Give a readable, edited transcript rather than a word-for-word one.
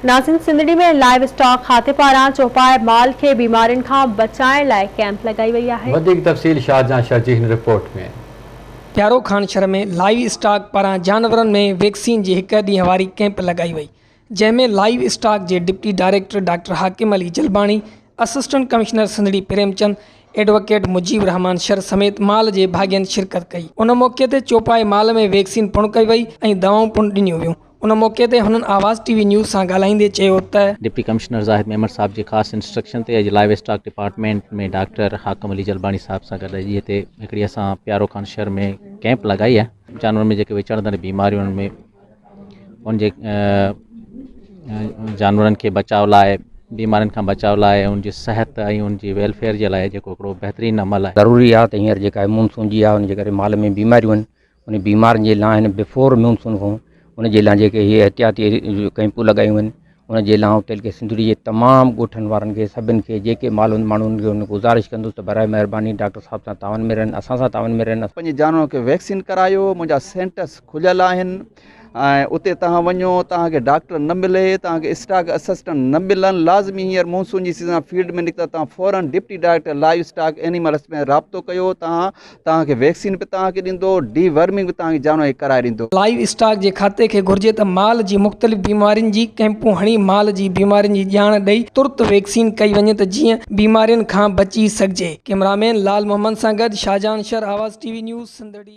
ناظرين سنڌڙي ۾ live stock کاتي پاران چوپائي مال کي بيمارين کان بچائڻ لاء ڪئمپ لڳائي وئي آهي. وڌيڪ تفصيل شاهجهان شر جي هن رپورٽ ۾. پيارو خان شھر ۾ لائيو اسٽاڪ پاران جانورن ۾ ويڪسين جي هڪ ڏينهن واري ڪئمپ لڳائي وئي جنهن ۾ لائيو اسٽاڪ جي deputy director doctor Hakim Ali Jalbani, assistant commissioner Sindhri Prem Chand, advocate Mujeeb Rehman Shar سميت مال جي ڀاڳين شرڪت ڪئي. ان موقعي تي چوپائي مال ۾ ويڪسين پڻ ڪئي وئي ۽ دوائون پڻ ڏنيون ويون. ان موقعي تي هنن آواز ٽي وي نيوز سان ڳالهائيندي چيو ته. ڊپٽي ڪمشنر زاهد ميمڻ صاحب جي خاص انسٽرڪشن تي اڄ live stock department ۾ doctor Hakim Ali Jalbani صاحب سان گڏ اڄ هتي هڪڙي اسان پيارو خان شھر ۾ ڪئمپ لڳائي آهي جانورن ۾ جيڪي وچڙندڙ بيماريون انهن ۾ ان جي جانورن کي بچاء لاء بيمارين کان بچاء لاء ان جي صحت ۽ ان جي ويلفيئر جي لاء جيڪو هڪڙو بهترين عمل آهي. ضروري آهي ته هينئر جيڪا مونسون جي آهي ان جي ڪري مال ۾ بيماريون آهن ان بيمارين جي لاء هن بفور مونسون کان ان جي لاء جيڪي هي احتياطي ڪئمپون لڳايون آهن ان جي لاء آئون تعلقي سنڌڙي جي تمام ڳوٺن وارن کي سڀن کي جيڪي مالوند ماڻهن کي ان گذارش ڪندس ته برائي مهرباني ڊاڪٽر صاحب سان تعاون ۾ رهن اسان سان تعاون ۾ رهن. پنهنجي جانورن کي ويڪسين ڪرايو منهنجا سينٽرس کليل آهن ۽ اتي توهان وڃو توهان کي ڊاڪٽر نه ملي توهان کي اسٽاڪ اسسٽنٽ نه ملن لازمي هينئر مونسون جي سيزن فيلڊ ۾ نڪتا توهان فورن deputy director livestock animal ۾ رابطو ڪيو توهان توهان کي ويڪسين به توهان کي ڏيندو ڊي ورمنگ به توهان کي جانور کي ڪرائي ڏيندو. لائيو اسٽاڪ جي کاتي کي گهرجي ته مال جي مختلف بيمارين جي ڪئمپون هڻي مال جي بيمارين جي ڄاڻ ڏئي ترت ويڪسين ڪئي وڃي ته جيئن بيمارين کان بچي سگهجي. ڪئميرامين لال محمد سان گڏ Shahjahan Shar Awaz T V news Sindhri.